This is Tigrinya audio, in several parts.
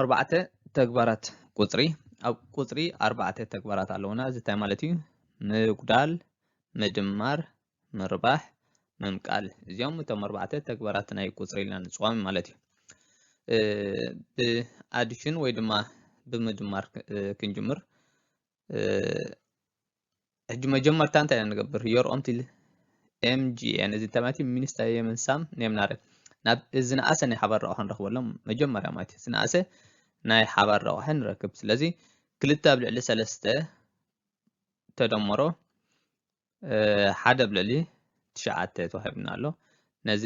ኣርባዕተ ተግባራት ቁፅሪ። ኣብ ቁፅሪ ኣርባዕተ ተግባራት ኣለውና። እዚ እንታይ ማለት እዩ? ምጉዳል፣ ምድማር፣ ምርባሕ፣ ምምቃል። እዚኦም እቶም ኣርባዕተ ተግባራት ናይ ቁፅሪ ኢልና ንፅዋም ማለት እዩ። ብኣዲሽን ወይ ድማ ብምድማር ክንጅምር። ሕጂ መጀመርታ እንታይ ኢና ንገብር? ዮር ኦምቲል ኤምጂኤን፣ እዚ እንታይ ማለት እዩ? ሚንስ የመን ሳም ኔምናረ፣ ናብ ዝነኣሰ ናይ ሓባር ረብሓ ክንረኽበሎም መጀመርያ ማለት እዩ። ዝነኣሰ ናይ ሓባር ረብሓ ንረክብ። ስለዚ ክልተ ኣብ ልዕሊ ሰለስተ ተደመሮ ሓደ ኣብ ልዕሊ ትሽዓተ ተዋሂብና ኣሎ። ነዚ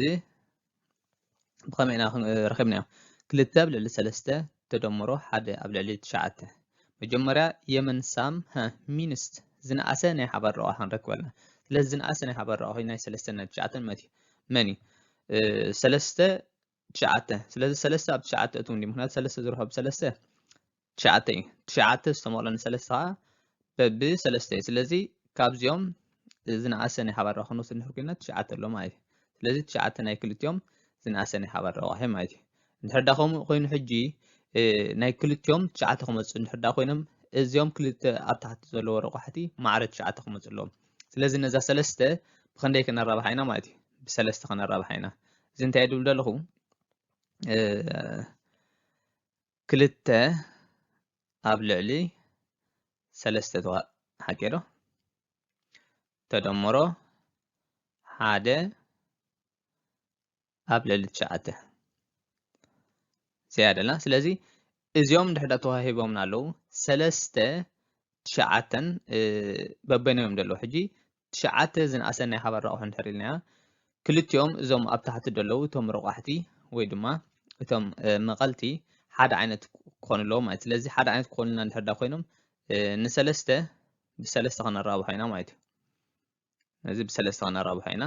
ብኸመይ ኢና ረኺብናዮ? ክልተ ኣብ ልዕሊ ሰለስተ ተደመሮ ሓደ ኣብ ልዕሊ ትሽዓተ። መጀመርያ የመን ሳም ሚንስት ዝነኣሰ ናይ ሓባር ረብሓ ክንረክበልና። ስለዚ ዝነኣሰ ናይ ሓባር ረብሓ ናይ ሰለስተ ናይ ትሽዓተን መን እዩ? ሰለስተ ትሽዓተ። ስለዚ ሰለስተ ኣብ ትሽዓተ እትው እንዲ ምክንያቱ ሰለስተ ዝርሖ ብሰለስተ ትሽዓተ እዩ። ትሽዓተ ዝተመቕሎ ንሰለስተ ከዓ በቢ ሰለስተ እዩ። ስለዚ ካብዚኦም ዝነኣሰ ናይ ሓባር ረብሓ ክንወስድ እንድሕር ኮይና ትሽዓተ ኣሎ ማለት እዩ። ስለዚ ትሽዓተ ናይ ክልቲኦም ዝነኣሰ ናይ ሓባር ረቋሒ ማለት እዩ። እንድሕር ዳ ከምኡ ኮይኑ ሕጂ ናይ ክልቲኦም ትሽዓተ ክመፁ እንድሕር ዳ ኮይኖም እዚኦም ክልተ ኣብ ታሕቲ ዘለዎ ረቋሕቲ ማዕረ ትሽዓተ ክመፁ ኣለዎም። ስለዚ ነዛ ሰለስተ ብክንደይ ክነራብሓ ኢና ማለት እዩ? ብሰለስተ ክነራብሓ ኢና። እዚ እንታይ ድብል ዘለኹ ክልተ ኣብ ልዕሊ ሰለስተ ተዋ ሓቂ ዶ? ተደምሮ ሓደ ኣብ ልዕሊ ትሽዓተ እዚኣ ደላ። ስለዚ እዚኦም ድሕዳ ተዋሂቦምና ኣለዉ። ሰለስተ ትሽዓተን በበይኖም ዘለዉ። ሕጂ ትሽዓተ ዝነኣሰ ናይ ሓባር ረቑሒ እንድሕር ኢልናያ ክልቲኦም እዞም ኣብ ታሕቲ ዘለዉ እቶም ረቋሕቲ ወይ ድማ እቶም መቐልቲ ሓደ ዓይነት ክኾኑ ኣለዎም ማለት። ስለዚ ሓደ ዓይነት ክኾኑልና እንድሕር ዳ ኮይኖም ንሰለስተ ብሰለስተ ከነራብሖ ኢና ማለት እዩ። ነዚ ብሰለስተ ከነራብሖ ኢና።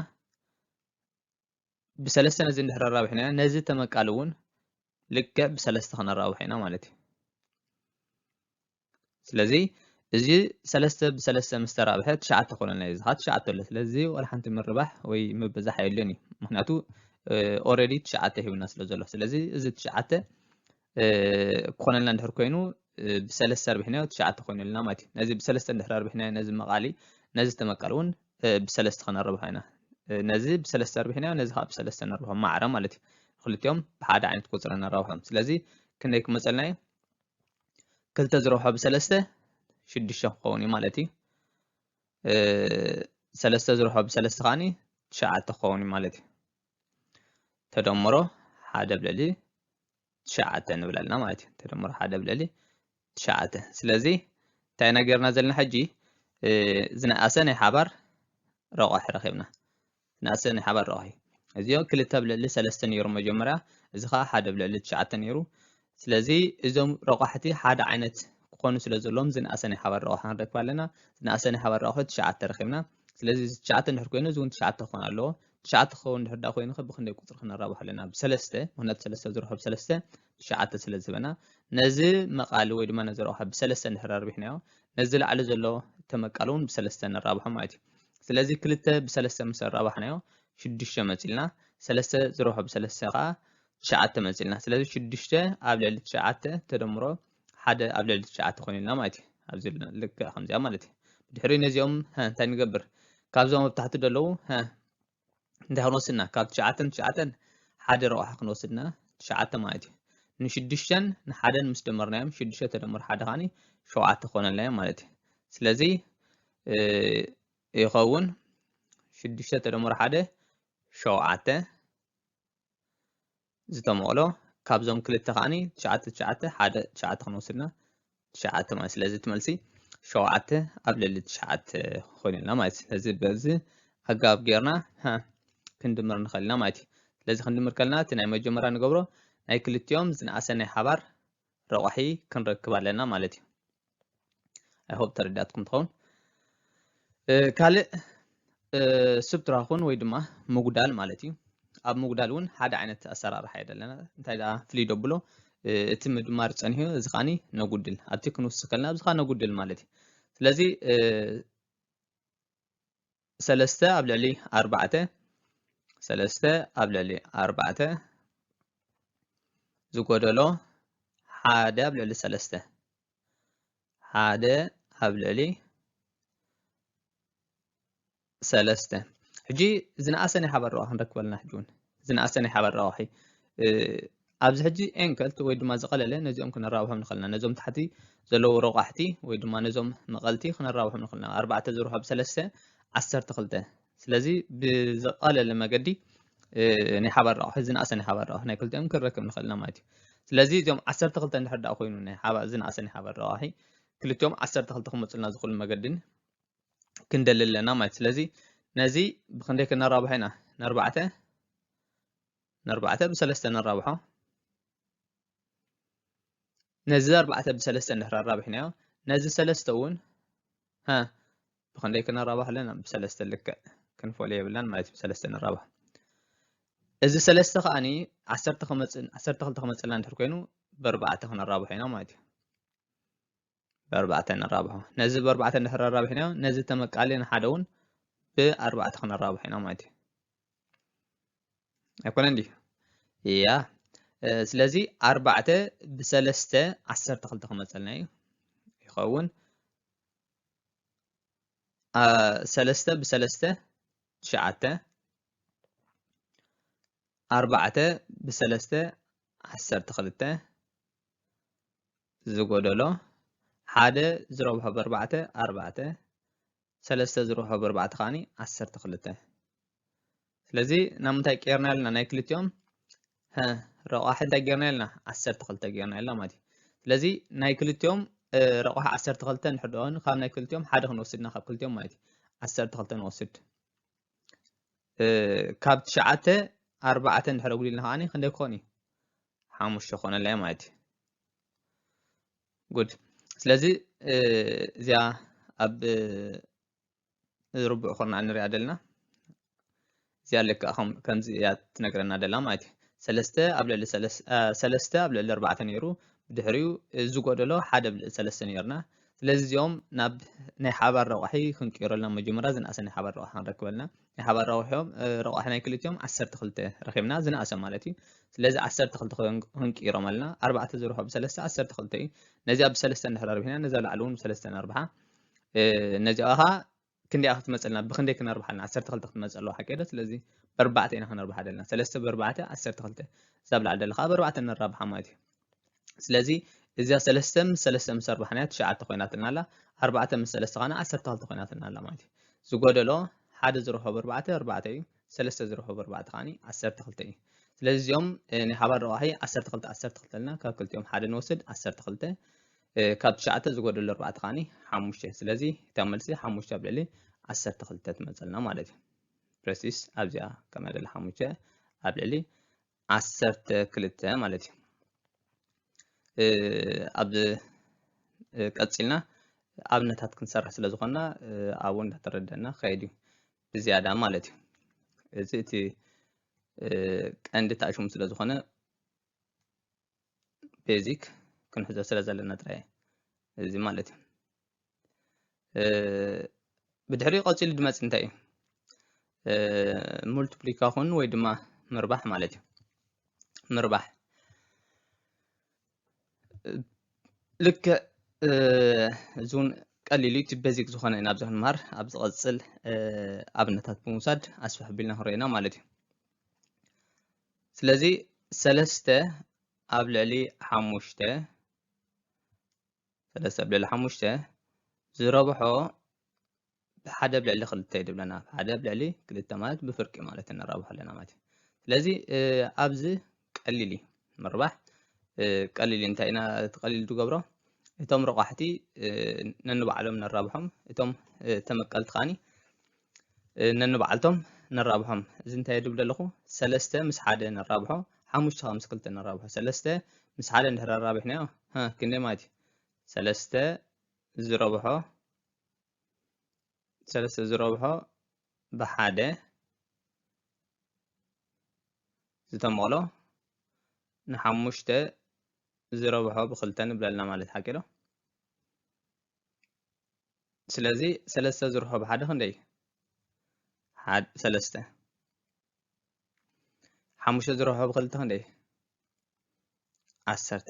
ብሰለስተ ነዚ እንድሕር ኣራብሕና ነዚ ተመቃሊ እውን ልክዕ ብሰለስተ ከነራብሖ ኢና ማለት እዩ። ስለዚ እዚ ሰለስተ ብሰለስተ ምስ ተራብሐ ትሽዓተ ኮነልና እዩ። እዚ ከዓ ትሽዓተ ኣሎ። ስለዚ ዋላ ሓንቲ ምርባሕ ወይ ምብዛሕ ኣየድልዮን እዩ። ምክንያቱ ኦረዲ ትሽዓተ ሂብና ስለ ዘሎ። ስለዚ እዚ ትሽዓተ ክኾነልና እንድሕር ኮይኑ ብሰለስተ ኣርቢሕናዮ ትሽዓተ ኮይኑልና ማለት እዩ። ነዚ ብሰለስተ እንድሕር ኣርቢሕናዮ ነዚ መቓሊ ነዚ ተመቃሊ እውን ብሰለስተ ከነርብሖ ኢና። ነዚ ብሰለስተ ኣርቢሕናዮ ነዚ ከዓ ብሰለስተ ነርብሖ ማዕረ ማለት እዩ። ክልቲኦም ብሓደ ዓይነት ቁፅሪ ነራብሖም። ስለዚ ክንደይ ክመፀልና እዩ? ክልተ ዝረብሖ ብሰለስተ ሽዱሽተ ክኸውን እዩ ማለት እዩ። ሰለስተ ዝረብሖ ብሰለስተ ከዓኒ ትሽዓተ ክኸውን እዩ ማለት እዩ። ተደምሮ ሓደ ኣብ ልዕሊ ትሽዓተ ንብል ኣለና ማለት እዩ። ተደምሮ ሓደ ኣብ ልዕሊ ትሽዓተ። ስለዚ እንታይ ኢና ጌርና ዘለና ሕጂ? ዝነኣሰ ናይ ሓባር ረቋሒ ረኺብና። ዝነኣሰ ናይ ሓባር ረቋሒ። እዚኦ ክልተ ኣብ ልዕሊ ሰለስተ ነይሩ መጀመርያ፣ እዚ ከዓ ሓደ ኣብ ልዕሊ ትሽዓተ ነይሩ። ስለዚ እዞም ረቋሕቲ ሓደ ዓይነት ክኾኑ ስለ ዘለዎም ዝነኣሰ ናይ ሓባር ረቋሒ ክንረክብ ኣለና። ዝነኣሰ ናይ ሓባር ረቋሒ ትሽዓተ ረኺብና። ስለዚ እዚ ትሽዓተ እንድሕር ኮይኑ እዚ እውን ትሽዓተ ክኾን ኣለዎ። ትሽዓተ ክኸውን እንድሕር ዳ ኮይኑ ከ ብክንደይ ቁፅሪ ክነራብሖ ኣለና? ብሰለስተ፣ ምክንያቱ ሰለስተ ዝርሖ ብሰለስተ ትሽዓተ ስለ ዝህበና ነዚ መቃሊ ወይ ድማ ነዚ ረብሓ ብሰለስተ እንድሕር ኣርቢሕናዮ ነዚ ላዕሊ ዘሎ ተመቃሊ እውን ብሰለስተ ነራብሖ ማለት እዩ። ስለዚ ክልተ ብሰለስተ ምስ ኣራባሕናዮ ሽዱሽተ መፂልና፣ ሰለስተ ዝርሖ ብሰለስተ ከዓ ትሽዓተ መፂልና። ስለዚ ሽዱሽተ ኣብ ልዕሊ ትሽዓተ ተደምሮ ሓደ ኣብ ልዕሊ ትሽዓተ ኮይኑልና ማለት እዩ። ኣብዚ ልክዕ ከምዚኣ ማለት እዩ። ብድሕሪ ነዚኦም እንታይ ንገብር? ካብዞም ኣብ ታሕቲ ዘለዉ እንታይ ክንወስድና? ካብ ትሽዓተን ትሽዓተን ሓደ ረብሓ ክንወስድና ትሽዓተ ማለት እዩ። ንሽዱሽተን ንሓደን ምስ ደመርናዮም ሽዱሽተ ተደምር ሓደ ከዓኒ ሸውዓተ ክኾነልና እዮም ማለት እዩ። ስለዚ ይኸውን ሽዱሽተ ተደምር ሓደ ሸውዓተ ዝተመቕሎ ካብዞም ክልተ ከዓኒ ትሽዓተ ትሽዓተ ሓደ ትሽዓተ ክንወስድና ትሽዓተ ማለት ስለዚ እቲ መልሲ ሸውዓተ ኣብ ልዕሊ ትሽዓተ ኮይኑልና ማለት እዩ። ስለዚ በዚ ኣገባብ ጌርና ክንድምር ንኽእል ኢና ማለት እዩ። ስለዚ ክንድምር ከለና እቲ ናይ መጀመርያ ንገብሮ ናይ ክልቲኦም ዝነኣሰ ናይ ሓባር ረቋሒ ክንረክብ ኣለና ማለት እዩ። ኣይሆፕ ተረዳትኩም ትኸውን። ካልእ ስብትራኹን ወይ ድማ ምጉዳል ማለት እዩ። ኣብ ምጉዳል እውን ሓደ ዓይነት ኣሰራርሓ እዩ ዘለና። እንታይ ደኣ ፍልይ ደብሎ እቲ ምድማር ፀኒሑ እዚ ከዓኒ ነጉድል ኣብቲ ክንውስኽ ከለና ኣብዚ ከዓ ነጉድል ማለት እዩ። ስለዚ ሰለስተ ኣብ ልዕሊ ኣርባዕተ ሰለስተ ኣብ ልዕሊ ኣርባዕተ ዝጎደሎ ሓደ ኣብ ልዕሊ ሰለስተ፣ ሓደ ኣብ ልዕሊ ሰለስተ። ሕጂ ዝነኣሰ ናይ ሓባር ረብሓ ክንረክበልና። ሕጂ እውን ዝነኣሰ ናይ ሓባር ረብሓ ኣብዚ ሕጂ ኤንከልት ወይ ድማ ዝቐለለ ነዚኦም ክነራብሖም ንኽእልና፣ ነዞም ታሕቲ ዘለዉ ረቋሕቲ ወይ ድማ ነዞም መቐልቲ ክነራብሖም ንኽእልና። ኣርባዕተ ዝርሖ ብሰለስተ፣ ዓሰርተ ክልተ። ስለዚ ብዝቐለለ መገዲ ናይ ሓባር ረቋሒ፣ ዝነኣሰ ናይ ሓባር ረቋሒ ናይ ክልቲኦም ክንረክብ ንኽእልና ማለት እዩ። ስለዚ እዚኦም ዓሰርተ ክልተ እንድሕር ደኣ ኮይኑ ናይ ሓባር፣ ዝነኣሰ ናይ ሓባር ረቋሒ ክልቲኦም ዓሰርተ ክልተ ክመፁልና ዝኽእሉ መገድን ክንደሊ ኣለና ማለት። ስለዚ ነዚ ብክንደይ ክነራብሖ ኢና? ንኣርባዕተ፣ ንኣርባዕተ ብሰለስተ ነራብሖ። ነዚ ኣርባዕተ ብሰለስተ እንድሕር ኣራቢሕናዮ፣ ነዚ ሰለስተ እውን ሃ ብክንደይ ክነራብሖ ኣለና? ብሰለስተ ልክዕ፣ ክንፈልዮ የብልናን ማለት እዩ። ብሰለስተ ነራብሖ። እዚ ሰለስተ ከኣኒ ዓሰርተ ክመጽእ፣ ዓሰርተ ክልተ ክመጽእልና እንድሕር ኮይኑ ብኣርባዕተ ክነራብሖ ኢና ማለት እዩ። ብኣርባዕተ ነራብሖ። ነዚ ብኣርባዕተ እንድሕር ኣራቢሕናዮ፣ ነዚ ተመቃሊ ንሓደ እውን ብኣርባዕተ ክነራብሖ ኢና ማለት እዩ። ኣይኮነን ድዩ? እያ። ስለዚ ኣርባዕተ ብሰለስተ ዓሰርተ ክልተ ክመፀልና እዩ። ይኸውን። ሰለስተ ብሰለስተ ትሽዓተ፣ ኣርባዕተ ብሰለስተ ዓሰርተ ክልተ፣ ዝጎደሎ ሓደ ዝረብሖ ብኣርባዕተ ኣርባዕተ፣ ሰለስተ ዝረብሖ ብኣርባዕተ ከዓኒ ዓሰርተ ክልተ። ስለዚ ናብ ምንታይ ቀይርና ኣለና? ናይ ክልቲኦም ረቋሒ እንታይ ጌርና ኣለና? ዓሰርተ ክልተ ጌርና ኣለና ማለት እዩ። ስለዚ ናይ ክልቲኦም ረቋሒ ዓሰርተ ክልተ እንድሕር ደኣ ኮይኑ ካብ ናይ ክልቲኦም ሓደ ክንወስድና ካብ ክልቲኦም ማለት እዩ። ዓሰርተ ክልተ ንወስድ። ካብ ትሽዓተ ኣርባዕተ እንድሕር ኣጉዲልና ከዓኒ ክንደይ ክኾን እዩ? ሓሙሽተ ክኾነልና እዩ ማለት እዩ። ጉድ። ስለዚ እዚኣ ኣብ ርቡዕ ኩርናዕ ንሪኣ ደልና። እዚኣ ልክዕ ከምዚ እያ ትነግረና ደላ ማለት እዩ። ሰለስተ ኣብ ልዕሊ ሰለስተ ኣብ ልዕሊ ኣርባዕተ ነይሩ፣ ብድሕሪኡ ዝጎደሎ ሓደ ኣብ ልዕሊ ሰለስተ ነይርና። ስለዚ እዚኦም ናብ ናይ ሓባር ረቋሒ ክንቅይሮ ኣለና። መጀመርያ ዝነኣሰ ናይ ሓባር ረቋሒ ክንረክበልና። ናይ ሓባር ረቋሒኦም ረቋሒ ናይ ክልቲኦም ዓሰርተ ክልተ ረኺብና፣ ዝነኣሰ ማለት እዩ። ስለዚ ዓሰርተ ክልተ ክንቅይሮም ኣለና። ኣርባዕተ ዝርሖ ብሰለስተ ዓሰርተ ክልተ እዩ። ነዚኣ ብሰለስተ እንድሕር ኣርቢሕና፣ ነዛ ላዕሊ እውን ብሰለስተ ነርብሓ። ነዚኣ ኸዓ ክንደይ ክትመፀልና፣ ብክንደይ ክነርብሓ ኣለና? ዓሰርተ ክልተ ክትመፀ ኣለዋ ሓቂ ዶ? ስለዚ ብኣርባዕተ ኢና ክነርብሓ ዘለና። ሰለስተ ብኣርባዕተ ዓሰርተ ክልተ፣ እዛ ብላዕሊ ደላ ከዓ ብኣርባዕተ ነራብሓ ማለት እዩ። ስለዚ እዚኣ ሰለስተ ምስ ሰለስተ ምስ ኣርባሕናያ ትሽዓተ ኮይናትና ኣላ፣ ኣርባዕተ ምስ ሰለስተ ከዓኒ ዓሰርተ ክልተ ኮይናትና ኣላ ማለት እዩ። ዝጎደሎ ሓደ ዝረኽቦ ብኣርባዕተ ኣርባዕተ እዩ፣ ሰለስተ ዝረኽቦ ብኣርባዕተ ከዓኒ ዓሰርተ ክልተ እዩ። ስለዚ እዚኦም ናይ ሓባር ረቋሒ ዓሰርተ ክልተ ዓሰርተ ክልተ ኣለና፣ ካብ ክልቲኦም ሓደ ንወስድ ዓሰርተ ክልተ፣ ካብ ትሽዓተ ዝጎደሎ ኣርባዕተ ከዓኒ ሓሙሽተ። ስለዚ እታ መልሲ ሓሙሽተ ኣብ ልዕሊ ዓሰርተ ክልተ ትመፀልና ማለት እዩ። ፕረሲስ ኣብዚኣ ከም ደለ ሓሙሽተ ኣብ ልዕሊ ዓሰርተ ክልተ ማለት እዩ። ኣብዚ ቀፂልና ኣብነታት ክንሰርሕ ስለ ዝኾንና ኣብኡ እንዳተረደና ክኸይድ እዩ ብዝያዳ ማለት እዩ። እዚ እቲ ቀንዲ ታሽሙ ስለ ዝኾነ ቤዚክ ክንሕዞ ስለ ዘለና ጥራይ እዚ ማለት እዩ። ብድሕሪኡ ቀፂሉ ዝመፅእ እንታይ እዩ? ሙልቲፕሊካኹን ወይ ድማ ምርባሕ ማለት እዩ። ምርባሕ ልክዕ እዚ እውን ቀሊል እዩ። እቲ ቤዚክ ዝኾነ ኢና ኣብዚ ክንምሃር። ኣብ ዝቐፅል ኣብነታት ብምውሳድ ኣስፍሕ ኣቢልና ክንሪኦ ኢና ማለት እዩ። ስለዚ ሰለስተ ኣብ ልዕሊ ሓሙሽተ፣ ሰለስተ ኣብ ልዕሊ ሓሙሽተ ዝረብሖ ብሓደ ኣብ ልዕሊ ክልተ እዩ ዝብለና። ሓደ ኣብ ልዕሊ ክልተ ማለት ብፍርቂ ማለት ነራብሖ ኣለና ማለት እዩ። ስለዚ ኣብዚ ቀሊል እዩ ምርባሕ፣ ቀሊል እዩ። እንታይ ኢና እቲ ቀሊል ዝገብሮ? እቶም ረቋሕቲ ነንባዕሎም ነራብሖም፣ እቶም ተመቀልቲ ከዓኒ ነንባዕልቶም ነራብሖም። እዚ እንታይ ድብል ኣለኹ? ሰለስተ ምስ ሓደ ነራብሖ፣ ሓሙሽተ ምስ ክልተ ነራብሖ። ሰለስተ ምስ ሓደ እንድሕር ኣራቢሕናዮ፣ ሃ፣ ክንደይ ማለት እዩ? ሰለስተ ዝረብሖ፣ ሰለስተ ዝረብሖ ብሓደ ዝተመቕሎ ንሓሙሽተ ዝረብሖ ብክልተ ንብለልና ማለት ሓቂ ዶ? ስለዚ ሰለስተ ዝርሖ ብሓደ ክንደይ? ሓደ፣ ሰለስተ። ሓሙሽተ ዝርሖ ብክልተ ክንደይ? ዓሰርተ።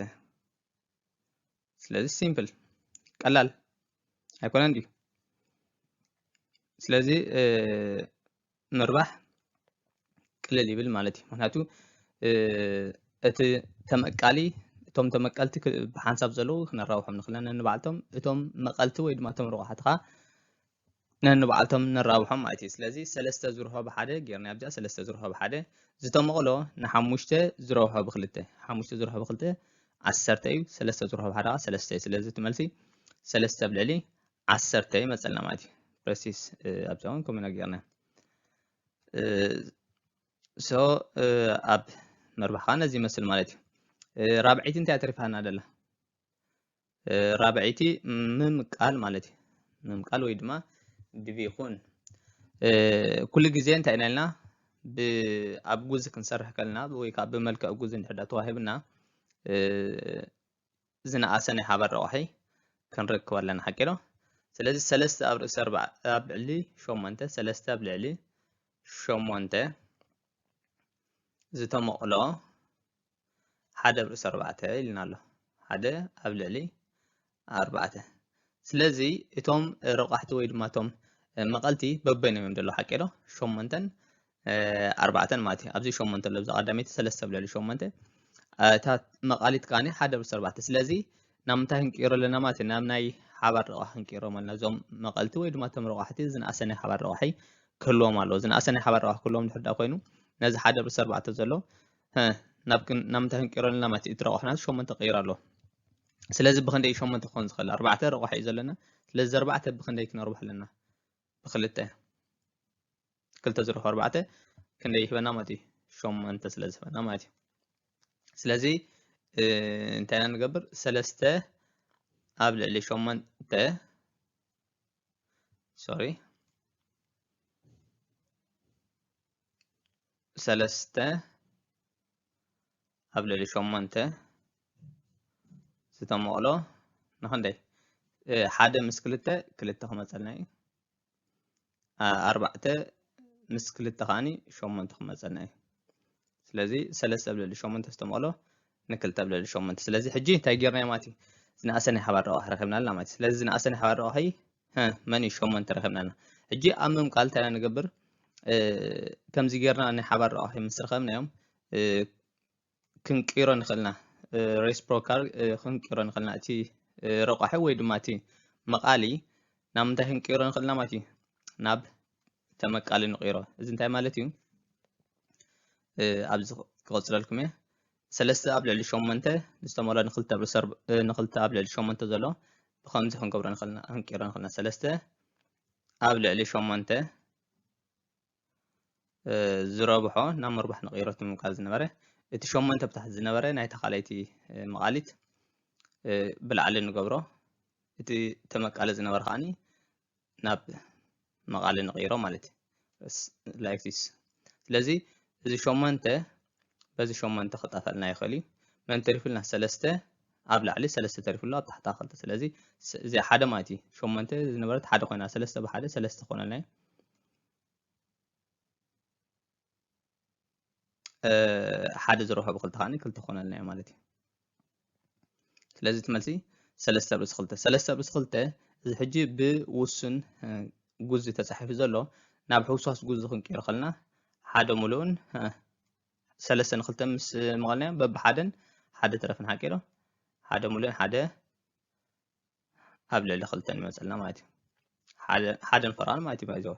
ስለዚ ሲምፕል ቀላል ኣይኮነን ድዩ? ስለዚ ምርባሕ ቅልል ይብል ማለት እዩ። ምክንያቱ እቲ ተመቃሊ እቶም ተመቀልቲ ብሓንሳብ ዘለዉ ክነራብሖም ንኽእልና ነንባዕልቶም እቶም መቐልቲ ወይ ድማ እቶም ርቑሓት ኸዓ ነንባዕልቶም ነራብሖም ማለት እዩ። ስለዚ ሰለስተ ዝርሆ ብሓደ ጌርና ኣብዚኣ ሰለስተ ዝርሆ ብሓደ ዝተመቕሎ ንሓሙሽተ ዝረብሖ ብክልተ ሓሙሽተ ዝርሆ ብክልተ ዓሰርተ እዩ። ሰለስተ ዝርሆ ብሓደ ከዓ ሰለስተ እዩ። ስለዚ እቲ መልሲ ሰለስተ ኣብ ልዕሊ ዓሰርተ ይመፀልና ማለት እዩ። ፕረሲስ ኣብዚኣ እውን ከምኡ ኢና ጌርና። ሶ ኣብ መርባሕ ከዓ ነዚ ይመስል ማለት እዩ። ራብዐይቲ እንታይ ተሪፋና ደላ? ራብዐይቲ ምምቃል ማለት እዩ። ምምቃል ወይ ድማ ድቪኹን ኩሉ ግዜ እንታይ ኢና ኢልና ኣብ ጉዚ ክንሰርሕ ከለና ወይ ከዓ ብመልክዕ ጉዚ እንድሕር ተዋሂብና ዝነኣሰ ናይ ሓባር ረቋሒ ክንረክብ ኣለና ሓቂ ዶ? ስለዚ ሰለስተ ኣብ ርእሲ ኣርባዕ ኣብ ልዕሊ ሸሞንተ ሰለስተ ኣብ ልዕሊ ሸሞንተ ዝተመቕሎ ሓደ ኣብ ርእሲ ኣርባዕተ ኢልና ኣሎ። ሓደ ኣብ ልዕሊ ኣርባዕተ። ስለዚ እቶም ረቋሕቲ ወይ ድማ እቶም መቐልቲ በበይኖም እዮም ዘለዉ ሓቂ ዶ? ሸሞንተን ኣርባዕተን ማለት እዩ። ኣብዚ ሸሞንተ ኣሎ፣ ኣብዚ ቀዳመይቲ ሰለስተ ኣብ ልዕሊ ሸሞንተ እታ መቓሊት ከዓኒ ሓደ ኣብ ርእሲ ኣርባዕተ። ስለዚ ናብ ምንታይ ክንቅይሮ ኣለና ማለት እዩ? ናብ ናይ ሓባር ረቋሒ ክንቅይሮም ኣለና። እዞም መቐልቲ ወይ ድማ እቶም ረቋሕቲ ዝነኣሰ ናይ ሓባር ረቋሒ ክህልዎም ኣለዎ። ዝነኣሰ ናይ ሓባር ረቋሒ ክህልዎም እንድሕር ደኣ ኮይኑ ነዚ ሓደ ኣብ ርእሲ ኣርባዕተ ዘሎ ናብ ምንታይ ክንቅይሮ ኣለና ማለት እዩ? እቲ ረቋሕና ሸሞንተ ክቕይር ኣለዎ። ስለዚ ብኽንደይ ሸሞንተ ክኾን ዝኽእል? ኣርባዕተ ረቋሒ እዩ ዘለና። ስለዚ ኣርባዕተ ብኽንደይ ክነርብሖ ኣለና? ብክልተ። ክልተ ዝርሖ ኣርባዕተ ክንደይ ይህበና ማለት እዩ? ሸሞንተ ስለ ዝህበና ማለት እዩ። ስለዚ እንታይ ኢና ንገብር? ሰለስተ ኣብ ልዕሊ ሸሞንተ ሶሪ ሰለስተ ኣብ ልዕሊ ሸሞንተ ዝተመቕሎ ንኽንደይ? ሓደ ምስ ክልተ ክልተ ክመፀልና እዩ። ኣርባዕተ ምስ ክልተ ከዓኒ ሸሞንተ ክመፀልና እዩ። ስለዚ ሰለስተ ኣብ ልዕሊ ሸሞንተ ዝተመቕሎ ንክልተ ኣብ ልዕሊ ሸሞንተ። ስለዚ ሕጂ እንታይ ጌርናዮ ማለት እዩ? ዝነኣሰ ናይ ሓባር ረቋሒ ረኺብና ኣለና ማለት እዩ። ስለዚ ዝነኣሰ ናይ ሓባር ረቋሒ መን እዩ? ሸሞንተ ረኺብና ኣለና። ሕጂ ኣብ ምምቃል እንታይ ኢና ንገብር? ከምዚ ጌርና ናይ ሓባር ረቋሒ ምስ ረኸብናዮም ክንቅይሮ ንኽእልና ሬስፕሮካል ክንቅይሮ ንኽእልና እቲ ረቋሒ ወይ ድማ እቲ መቓሊ ናብ ምንታይ ክንቅይሮ ንኽእልና ማለት እዩ? ናብ ተመቃሊ ንቕይሮ። እዚ እንታይ ማለት እዩ? ኣብዚ ክቐፅለልኩም እየ። ሰለስተ ኣብ ልዕሊ ሸሞንተ ዝተመቕሎ ንክልተ ኣብ ልዕሊ ሸሞንተ ዘሎ ብኸምዚ ክንገብሮ ንኽእልና ክንቅይሮ ንኽእልና ሰለስተ ኣብ ልዕሊ ሸሞንተ ዝረብሖ ናብ ምርባሕ ንቕይሮ እቲ ምምቃል ዝነበረ እቲ ሸሞንተ ብታሕቲ ዝነበረ ናይታ ካልኣይቲ መቓሊት ብላዕሊ ንገብሮ እቲ ተመቃሊ ዝነበረ ከዓኒ ናብ መቓሊ ንቕይሮ ማለት እዩ። Like this። ስለዚ እዚ ሸሞንተ በዚ ሸሞንተ ክጠፈልና ይኽእል እዩ። መን ተሪፉልና? ሰለስተ ኣብ ላዕሊ ሰለስተ ተሪፉ ኣሎ ኣብ ታሕታ ክልተ። ስለዚ እዚ ሓደ ማለት እዩ። ሸሞንተ ዝነበረት ሓደ ኮይና ሰለስተ ብሓደ ሰለስተ ኮነልና እዩ። ሓደ ዝረብሖ ብክልተ ከዓኒ ክልተ ኮነልና እዩ ማለት እዩ። ስለዚ እቲ መልሲ ሰለስተ ኣብ ርእሲ ክልተ። ሰለስተ ኣብ ርእሲ ክልተ እዚ ሕጂ ብውሱን ጉዚ ተፃሒፉ ዘሎ ናብ ሕውስዋስ ጉዚ ክንቅይሮ ከለና ሓደ ሙሉእን ሰለስተ ንክልተ ምስ መቐልናዮ በብሓደን ሓደ ተረፍን ሓቂ ዶ? ሓደ ሙሉእን ሓደ ኣብ ልዕሊ ክልተን ይመፀልና ማለት እዩ። ሓደን ፈረቓን ማለት እዩ ባይዘወ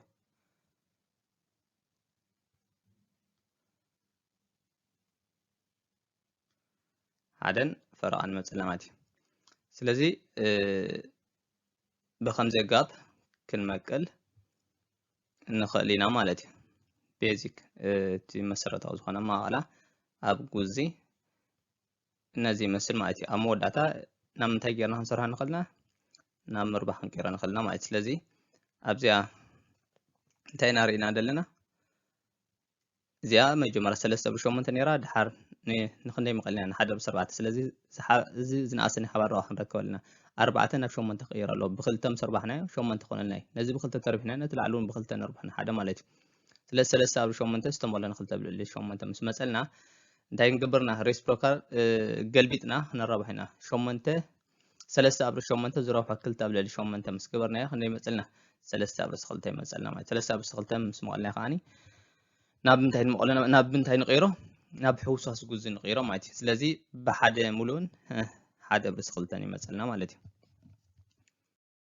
ሓደን ፈረቓን ይመፀልና ማለት እዩ። ስለዚ ብከምዚ ኣገባብ ክንመቅል ንኽእል ኢና ማለት እዩ። ቤዚክ እቲ መሰረታዊ ዝኾነ ማእቐላ ኣብ ጉዚ ነዚ ይመስል ማለት እዩ። ኣብ መወዳእታ ናብ ምንታይ ጌርና ክንሰርሖ ንኽእልና ናብ ምርባሕ ክንቀይሮ ንኽእልና ማለት እዩ። ስለዚ ኣብዚኣ እንታይ ኢና ርኢና ዘለና? እዚኣ መጀመርያ ሰለስተ ብሸሞንተ ነይራ፣ ድሓር ንክንደይ መቐልና ንሓደ ብስ ኣርባዕተ። ስለዚ እዚ ዝነኣሰ ናይ ሓባር ረብሓ ክንረክብ ኣለና። ኣርባዕተ ናብ ሸሞንተ ክቕየር ኣለዎ። ብክልተ ምስ ኣርባሕናዮ ሸሞንተ ክኾነልና እዩ። ነዚ ብክልተ ተርቢሕናዮ ነቲ ላዕሊ እውን ብክልተ ነርብሖ ንሓደ ማለት እዩ። ስለዚ ሰለስተ ኣብ ሸሞንተ ዝተመቕሎ ንክልተ ኣብ ልዕሊ ሸሞንተ ምስ መፀልና እንታይ ክንገብርና? ሬስፕሮካል ገልቢጥና ክነራብሖ ኢና። ሸሞንተ ሰለስተ ኣብ ርእሲ ሸሞንተ ዝረብሖ ክልተ ኣብ ልዕሊ ሸሞንተ ምስ ገበርናዮ ክንደይ ይመፀልና? ሰለስተ ኣብ ርእሲ ክልተ ይመፀልና ማለት። ሰለስተ ኣብ ርእሲ ክልተ ምስ መቐልና ከዓኒ ናብ ምንታይ ንመቐሎ? ናብ ምንታይ ንቐይሮ? ናብ ሕውሳስ ጉዚ ንቐይሮ ማለት እዩ። ስለዚ ብሓደ ሙሉእን ሓደ ኣብ ርእሲ ክልተን ይመፀልና ማለት እዩ።